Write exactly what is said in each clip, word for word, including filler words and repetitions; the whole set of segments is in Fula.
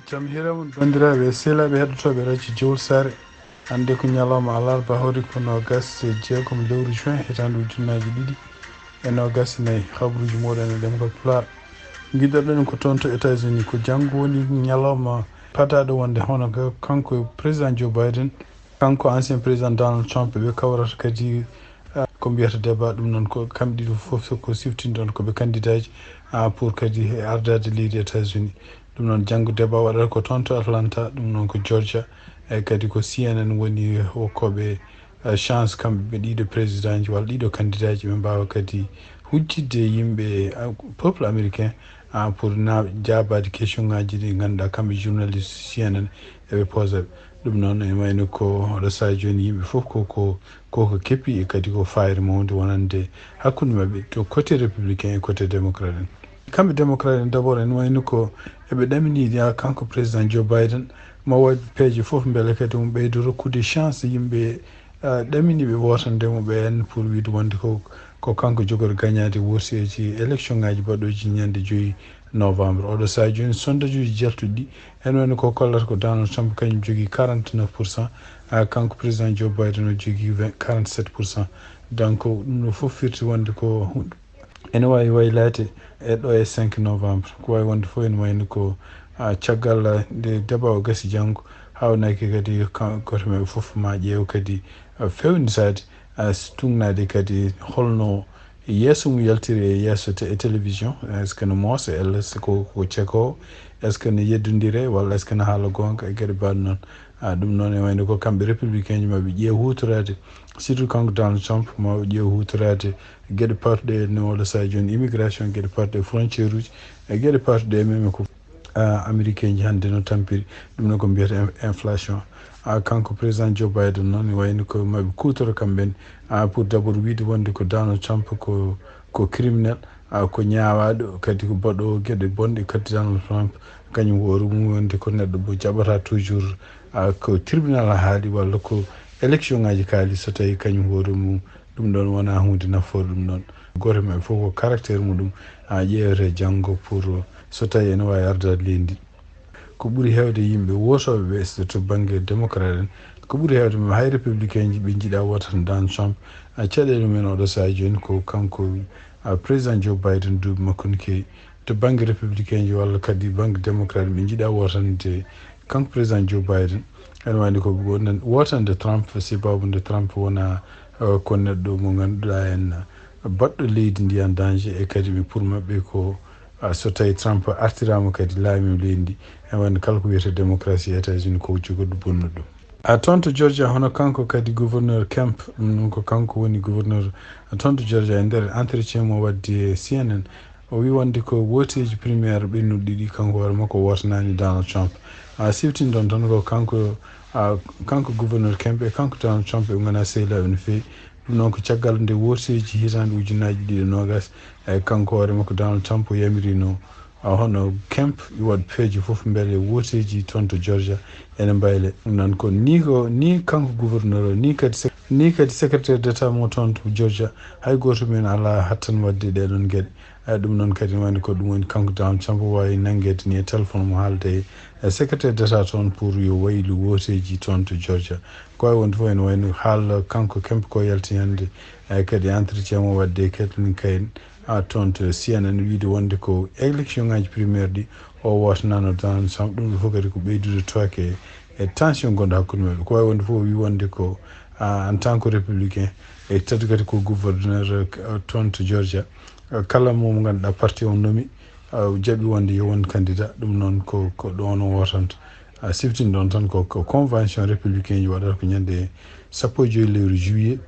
Jam hiira mon, banndiraaɓe e sehilaaɓe heɗotooɓe radio Jowol Saare. Hannde ko ñalawma alarba, hawri ko noogas e jeegom lewru juin, hitaande ujunnaaji ɗiɗi e noogas e nayi. Habruuji mooɗon e ɗemngal Pulaar. Ngiɗoɗen ko toon to États-Unis, ko janngo woni ñalawma padaaɗo wonde hono ka-, kanko président Joe Biden, kanko ancien président Donald Trump, ɓe kawrata kadi, ah, ko mbiyata débat, ɗum noon ko kamɓe ɗiɗo fof ko siftinɗon ko ɓe candidat ji, ah, pour kadi e ardaade leydi États-Unis. Ɗum noon janngo débat waɗata ko toon to Atlanta, ɗum noon ko Georgia, e kadi ko C N N woni hokkooɓe, eh, chance kamɓe ɓe ɗiɗo président ji walla ɗiɗo candidat ji ɓe mbaawa kadi hujjitde yimɓe, ah, peuple américain, ah, pour na jaabaade question ngaji ɗi ngannduɗaa kamɓe journaliste C N N eɓe posa ɓe. Ɗum noon ene wayno ko oɗo sahaa jooni yimɓe fof ko, ko, ko ko keppi e kadi ko fayre mawde wonande hakkunde maɓɓe to côté républicain e côté démocrate en. Kamɓe démocrate en d'abord ene wayno ko eɓe ɗaminii ya kanko président Joe Biden ma waɗ peeje fof mbele kadi omo ɓeydo rokkude chance yimɓe, ah, ɗaminiiɓe wootande mo ɓeen pour wiide wonde ko, ko kanko jogori gañaade wooteeji élection ngaji baɗooji ñande joyi novembre. Oɗo sahaa jooni sondage uji jaltuɗi ɗi ene wayno ko kollata ko Donald Trump kañum jogii quarante-neuf pour cent, ah, kanko président Joe Biden o jogii vingt, quarante-sept pour cent. Donc ɗum ɗo fof firti wonde ko ene waawi waylaade e ɗo e cinq novembre. Ko waawi wonde fof ene wayno ko, ah, caggal, ah, nde débat o gasi janngo, haawnaaki kadi ka-, gooto maɓɓe fof ma ƴeew kadi, ah, feewnisaade, ah, s-, tuugnaade kadi holno yeeso mum yaltiri e yeeso te-, e télévision. Est-ce que no moosa, ella so ko, ko cekoowo? Est-ce que no yeddondire, walla est-ce que no haala goonga e geɗe mbaɗ noon? Ah, ɗum noon ene wayno ko kamɓe républicain ji maɓɓe ƴeew huutoraade, surtout kanko Donald Trump, ma o ƴeew huutoraade geɗe pawtuɗe e no oɗo sahaa jooni immigration, geɗe pawtuɗe e frontière uji, e geɗe pawtuɗe e meme ko, ah, américain ji hannde no tampiri, ɗum noon ko mbiyata in-, inflation. Ah, kanko président Joe Biden noon, ene wayno ko maɓe kuutoro kamɓe ne, ah, pour d'abord wiide wonde ko Donald Trump ko, ko criminel, ah, ko ñaawaaɗo, kadi ko baɗoowo geɗe bonɗe, kadi Donald Trump kañum hoore mum wonde ko neɗɗo mo jaɓata toujours, ah, ko tribunal haali walla ko élection ngaji kaali, so tawi kañum hoore mum ɗum ɗon wona huunde nafoore ɗum ɗon. Gooto e maɓɓe fof ko caractère muɗum, ah, ƴeewete janngo pour so tawi ene waawi ardaade leydi ndi. Ko ɓuri heewde yimɓe wootooɓe ɓe, so to bannge démocrate en, ko ɓuri heewde mum hay républicain ji ɓe njiɗa wootata Donald Trump. Ah, caɗeele mumen oɗo sahaa jooni ko kanko, ah, président Joe Biden duuɓi makko no keewi. To bannge républicain ji walla kadi bannge démocrate ɓe njiɗa wootande kanko président Joe Biden. Ene wayno ko wonan-, wootande Trump, sababu nde Trump wona, ah, ko neɗɗo mo ngannduɗaa en, ah, baɗɗo leydi ndi en danger e kadi ɓe pour maɓɓe ko, ah, so tawi Trump artiraama kadi laamii leydi ndi, ene wayno kala ko wiyetee démocratie États-Unis ko jogorɗo bonnuɗo ɗum. Ah, toon to Georgia, hono kanko kadi gouverneur Kemp, ɗum noon ko kanko woni gouverneur toon to Georgia, e nder entretien mo waddi e C N N, o wi wonde ko wooteeji primaire ɓennuɗi ɗi kanko hoore makko wootanaani Donald Trump. Ah, siftinɗon tan ko kanko, ah, kanko gouverneur Kemp e kanko Donald Trump ɓe ngona sehilaaɓe no feewi. Ɗum noon ko caggal nde wooteeji hitaande ujunnaaji ɗiɗi e noogas, e kanko hoore makko Donald Trump o yamirino, ah, hono Kemp yo waɗ peeje fof mbele wooteeji toon to Georgia ene mbayle. Ɗum noon ko ni, ko ni kanko gouverneur o, ni kadi sec-, ni kadi secrétaire d'état mo toon to Georgia, hay gooto men alaa hattan waɗde ɗeɗon geɗe. Eh, ɗum noon kadi ne wayno ko ɗum woni kanko Donald Trump o waawi nanngeede ni e téléphone mo haalde e, e secrétaire d'état toon pour yo waylu wooteeji toon to Georgia. Ko waawi wonde fof ene wayno haala kanko Kemp ko yalti hannde, eh, kadi entretien mo wadde e Kathleen Kane, ah, toon to C N N wiide wonde ko élection ngaji primaire ɗi o wootanaano Donald Trump, ɗum ɗo fof kadi ko ɓeydude tooke e tension gonɗo hakkunde maɓɓe. Ko waawi wonde fof o wi wonde ko, ah, en tant que républicain, e tati kadi ko gouverneur, ah, toon to Georgia, ah, kala mo ngannduɗaa parti on nomi, ah, o jaɓi wonde yo won candidat, ɗum noon ko, ko ɗoon o wootanta. Ah, siftin ɗoon tan ko, ko convention républicain ji waɗata ko ñande sappo e joy lewru juillet.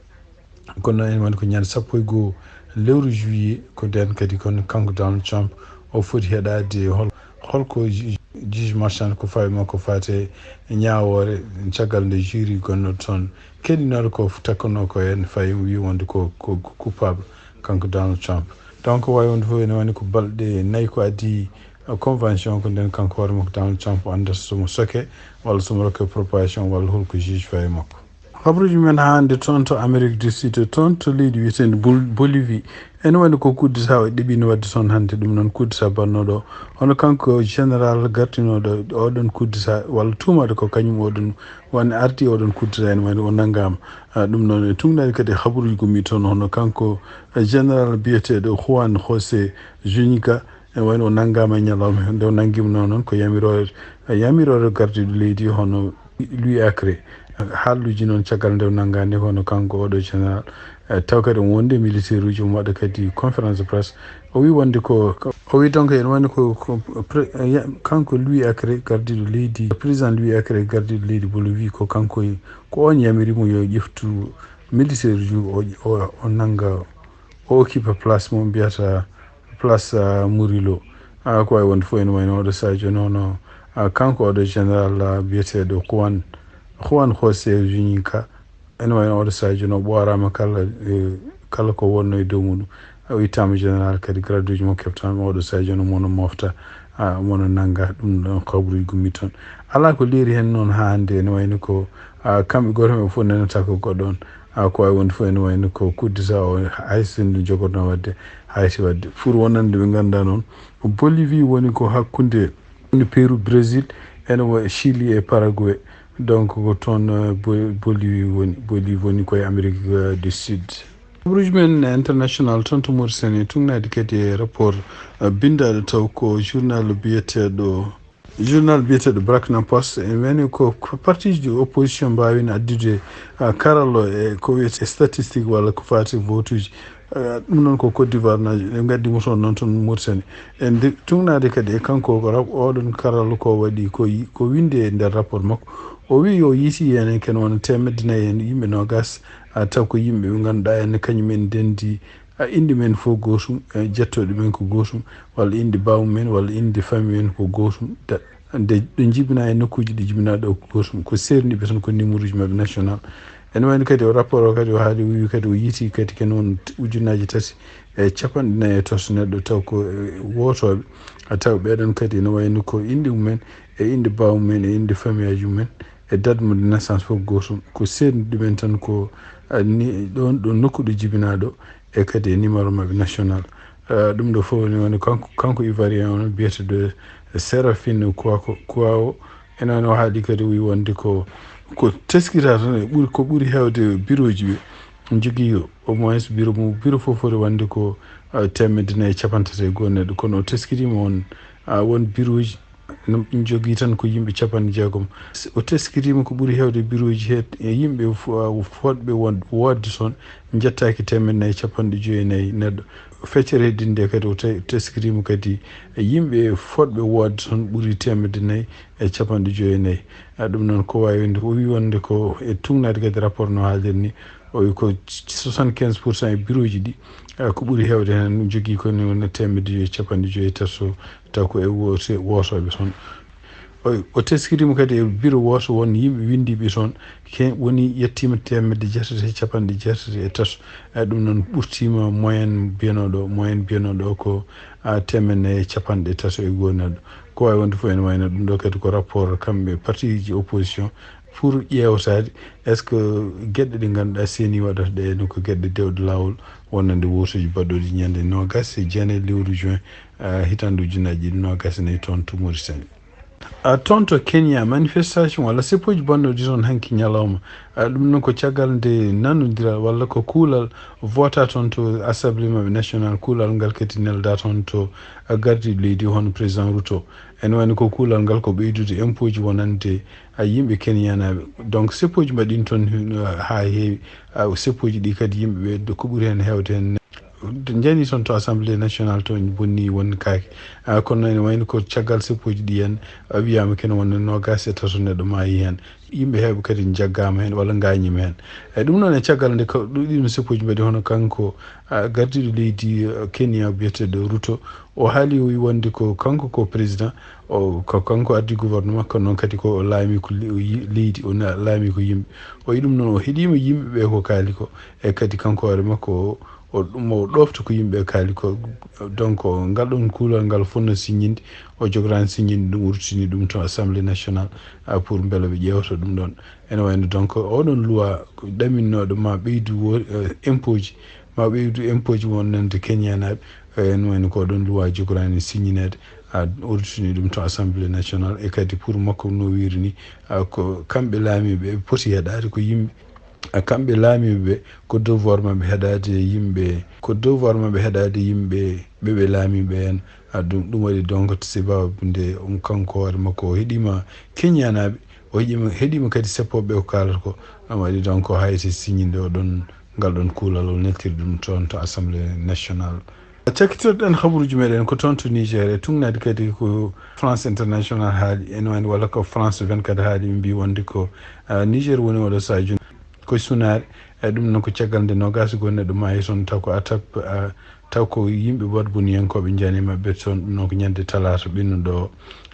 Kono ene woni ko ñande sappo e goo lewru juillet, ko nden kadi kono kanko Donald Trump o foti heɗaade hol-, holko ju-, juge Merchan ko fawi makko fate e ñaawoore caggal nde jury gonno toon keɗinooɗo ko takkanoo ko en fayi wi wonde ko, ko, ko coupable kanko Donald Trump. Donc waawi wonde fof ene woni ko balɗe nayi ko adii, uh, convention ko nden kanko hoore makko Donald Trump o anndata somo soke walla somo rokke probation walla holko juge fawi makko. Habruuji men haa hannde toon to Amérique du Sud, toon to leydi wiyeteende Bol-, Bolivie, Ene wayno ko coup d'État o ɗeɓino waɗde toon hannde, ɗum noon coup d'État bannooɗo o. Hono kanko général gartinooɗo oɗon coup d'État, walla tuumaaɗo ko kañum oɗon woni arti oɗon coup d'État, ene wayno o nanngaama. Ah, ɗum noon e tuugnaade kadi e habaruuji gomɗi toon, hono kanko, eh, général biyeteeɗo Juan José Zúñiga, ene wayno o nanngaama e ñalawma he. Nde o nanngiima noon, noon ko yamiroore, eh, yamiroore gardiiɗo leydi hono Louis Acré. Haalluuji noon caggal nde o nanngaani, hono kanko oɗo général, eh, taw kadi omo wondi e militaire uji, omo waɗa kadi conférence de presse. O wi wonde ko, o wi donc ene wayno ko, ko pre-, eh, ya-, kanko Louis Acré gardiiɗo leydi, président Louis Acré gardiiɗo leydi Bolivie, ko kanko e, ko oon yamirimo yo ƴeftu militaire uji o, o, o nannga, o occupé place mo mbiyata place, ah, Murillo. Ah, ko wawi wonde fof ene wayno oɗo Sadio noon, ah, kanko oɗo général, ah, biyeteeɗo Juan, Juan José Zúñiga. Ene wayno oɗo Sadio no ɓoorama kala, eh, kala ko wonno e dow muɗum. O ittama général kadi, grade uji mo keftanma oɗo Sadio no mono mofta, ah, mono nannga ɗum ɗon kabaruuji gummi toon. Alaa ko leeri heen noon haa hannde, ene wayno ko, ah, kamɓe gooto maɓɓe fof nanata ko goɗɗo on. Ah, ko wawi wonde fof ene wayno ko coup d'État o, hay so nde jogorno waɗde, hay so waɗde. Pour wonande ɓe ngannduɗaa noon, Bolivie woni ko hakkunde woni Pérou, Brésil, ene wa-, Chili e Paraguay. Donc ko toon, eh, Bo-, Bolivie woni, Bolivie woni koye Amérique, eh, du Sud. Kabaruuji men international toon to Mauritanie, tuugnaade kadi e rapport, eh, binndaaɗo taw ko journal biyeteeɗo, journal biyeteeɗo Brakna Post. E wayno ko, ko parti ji opposition mbaawino addude, ah, karallo e ko wiyetee statistique walla ko faati vote uji. Eh, ɗum noon ko Côte d'Ivoire na, ɓe ngaddi mo toon noon toon Mauritanie. E nde tuugnaade kadi e kanko ko rap-, oɗon karallo ko waɗi ko yi-, ko winde e nder rapport makko. O wi o yiiti heen ken wona teemedde nayi heen yimɓe noogas, ah, taw ko yimɓe ɓe ngannduɗaa en kañum en ndenndi, ah, inɗe men fof gootum, eh, jettooɗe men ko gootum, walla inɗe baawmum en, walla inɗe famille en ko gootum. Da-, nde ɗo jibinaa e nokkuuji ɗi jibinaa ɗo ko gootum. Ko seerniiɓe tan ko numéro uji maɓɓe national. Ene wayno kadi o rapport o kadi o haali, o wi kadi o yiiti kadi ken won ujunnaaji tati e capanɗe nayi e tati neɗɗo taw ko, eh, wootooɓe. A taw ɓeɗon kadi ene wayno ko inɗe mumen e inɗe baawmum en e inɗe famiyaaji mumen e date mo de naissance fof gootum. Ko seerni ɗumen tan ko, ah, ni, ɗon, ɗon nokku ɗo jibinaa ɗo e kadi e numéro maɓɓe national. Ah, ɗum ɗo fof ne woni kanko, kanko Ivoirien on biyeteeɗo Séraphin Kouako-, Kouao. Ene wayno o haali kadi o wi wonde ko, ko teskita tan e ɓuri, ko ɓuri heewde bureau ji ɓe jogii au moins bureau mo, bureau fof foti wonde ko, ah, teemedde nayi e capanɗe tati e goo neɗɗo. Kono o teskitiima on, ah, won bureau ji no jogii tan ko yimɓe capanɗe jeegom. O teskitiima ko ɓuri heewde bureau ji he e yimɓe fo-, fotɓe won-, woodde toon njettaaki teemedde nayi e capanɗe joyi e nayi neɗɗo. Feccere heddinde kadi o te-, teskitiima kadi e yimɓe fotɓe woodde toon ɓuri teemedde nayi e capanɗe joyi e nayi. A, ɗum noon ko wawi wonde, o wi wonde ko e tugnaade kadi rapport no haalden ni, o wi ko soixante-quinze pour cent e bureau ji ɗi, a, ko ɓuri heewde heen jogii ko ni wona teemedde joyi e capanɗe joyi e tato, taw ko e woote-, wootooɓe toon. O, o teskitiima kadi e bureau wooto won yimɓe winndiiɓe toon, ke woni yettiima teemedde jeetati e capanɗe jeetati e tato. A, ɗum noon ɓurtiima moyenne mbiyanooɗo, moyenne mbiyanooɗo ko, a, teemedde nayi e capanɗe tato e goo neɗɗo. Ko wawi wonde fof ene wayno ɗum ɗo kadi ko rapport kamɓe parti ji opposition pour ƴeewtaade est-ce que geɗe ɗe ngannduɗaa C E N I waɗata ɗe no ko geɗe dewɗe laawol wonande wootuuji baɗɗooɗi ñande noogas e jeenayi lewru juin, ah, hitaande ujunnaaji ɗiɗi noogas e nayi toon to Mauritanie. Ah, toon to Kenya, manifestation walla seppooji bannooɗi toon hanki ñalawma. Ah, ɗum noon ko caggal nde nanondiral walla ko kuulal vota toon to Assemblée maɓɓe national, kuulal ngal kadi nelda toon to, ah, gardiiɗo leydi hono président Ruto. Ene wayno ko kuulal ngal ko ɓeydude impôt ji wonande, a, yimɓe Kenyanaaɓe. Donc seppooji mbaɗiino toon, ah, haa heewi. Ah, seppooji ɗi kadi yimɓe ɓe ko ɓuri heen heewde heen. Jani toon to Assemblée nationale toon bonni won kaake. Ah, kono ene wayno ko caggal seppooji ɗi heen, a, wiyaama kene wonno noogas e tato neɗɗo maayi heen. Yimɓe heewɓe kadi njaggaama heen walla ngaañiima heen. E ɗum noon e caggal nde ko ɗum ɗiin seppooji mbaɗi hono kanko, a, gardiiɗo leydi, a, Kenya biyeteeɗo Ruto, o haali o wi wonde ko kanko ko président, o, ko kanko addi gouvernement, kono noon kadi ko o laami ko le-, o yi-, leydi, o na-, laami ko yimɓe. O wi ɗum noon o heɗiima yimɓe ɓe ko kaali ko, e kadi kanko hoore makko o, o, ɗum o ɗoofta ko yimɓe kaali ko. Donc ngal ɗoon kuulal ngal fotno siññinde, o jogoraani siññinde ɗum, o ruttini ɗum to Assemblée nationale, a, pour mbele ɓe ƴeewta ɗum ɗoon. Ene wayno donc oɗon loi ko ɗaminnooɗo ma ɓeydu wo-, eh, impôt ji, ma ɓeydu impôt ji wonnande Kenyanaaɓe. En wayno ko ɗon luwa jogorani signineede, a, orditini ɗum to Assemblée nationale. E kadi pour makko no wiiri ni, a, ko kamɓe laamiiɓe ɓe poti heɗaade ko yimɓe, a, kamɓe laamiiɓe ɓe ko devoir maɓɓe heɗaade yimɓe, ko devoir maɓɓe heɗaade yimɓe ɓe ɓe laamiiɓe en. A, ɗum, ɗum waɗi donc sibabu nde on kanko hoore makko o heɗiima Kenyanaaɓe, o heɗiima, heɗiima kadi seppooɓe ɓe ko kaalata ko. Ɗum waɗi donc hay si signinde o ɗon ngal ɗon kuulal, o neltiri ɗum toon to Assemblée nationale. Cakkitorɗen habaruuji meɗen ko toon to Niger, e tugnaade kadi ko France International haali, ene wayno walla ko France vingt-quatre haali, ɓe mbii wonde ko, ah, Niger woni oɗo sahaa jooni ko sunaare. E ɗum noon ko caggal nde noogaas e goo neɗɗo maayi toon, taw ko attaque, ah, taw ko yimɓe waɗboniyankooɓe njani maɓɓe toon. Ɗum noon ko ñande talaata ɓennuɗo o.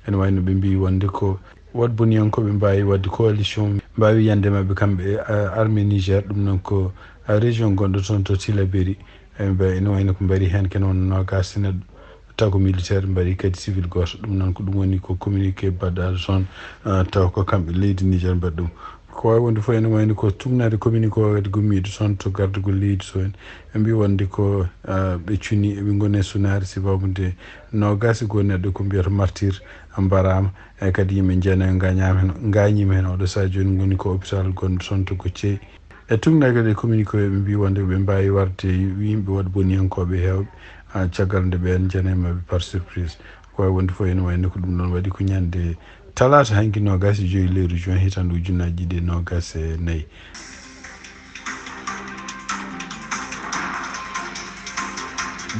Ene wayno ɓe mbii wonde ko waɗboniyankooɓe mbaawi waɗde coalition, mbaawi yande maɓɓe kamɓe, eh, armée Niger, ɗum noon ko, eh, région gonɗo toon to Tillabéri. Eh, mba-, ene wayno ko mbari heen ken won noogaas e neɗɗo, taw ko militaire, mbari kadi civil gooto. Ɗum noon ko ɗum woni ko communiqué baɗɗo toon, eh, taw ko kamɓe leydi Niger mbaɗi ɗum. Ko waawi wonde fof ene wayno ko tugnaade communiqué o kadi gummiiɗo toon to gardagol leydi to en. Ɓe mbii wonde ko, eh, ɓe cuni, eɓe ngoni e sunaare sibabu nde noogaas e goo neɗɗo ko mbiyata martyr mbaraama. E kadi yimɓe jeenayo ngañaama heen, ngañiima heen. Oɗo sahaa jooni ngoni ko hôpital gonɗo toon to Goccey. E tugnaade kadi e communiqué o, ɓe mbii wonde ɓe mbaawi warde yimɓe waɗboniyankooɓe heewɓe, ah, caggal nde ɓeen jeenayo maɓɓe par surprise. Ko waawi wonde fof ene wayno ko ɗum ɗoon waɗi ko ñande talaata hanki noogaas e joy lewru juin hitaande ujunnaaji ɗiɗi e noogaas e nayi.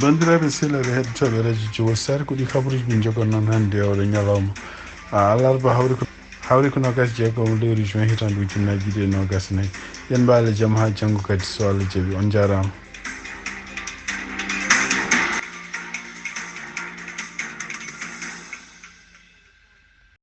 Banndiraaɓe sehilaaɓe heɗotooɓe radio Jowol Sare, ko ɗi kabaruuji min njoganno on hannde e oɗo ñalawma. A, alarba hawri ko, hawri ko noogaas e jeegom lewru juin hitaande ujunnaaji ɗiɗi e noogaas e nayi. Yen mbaale jam haa janngo kadi so Allah jaɓi. On njaaraama.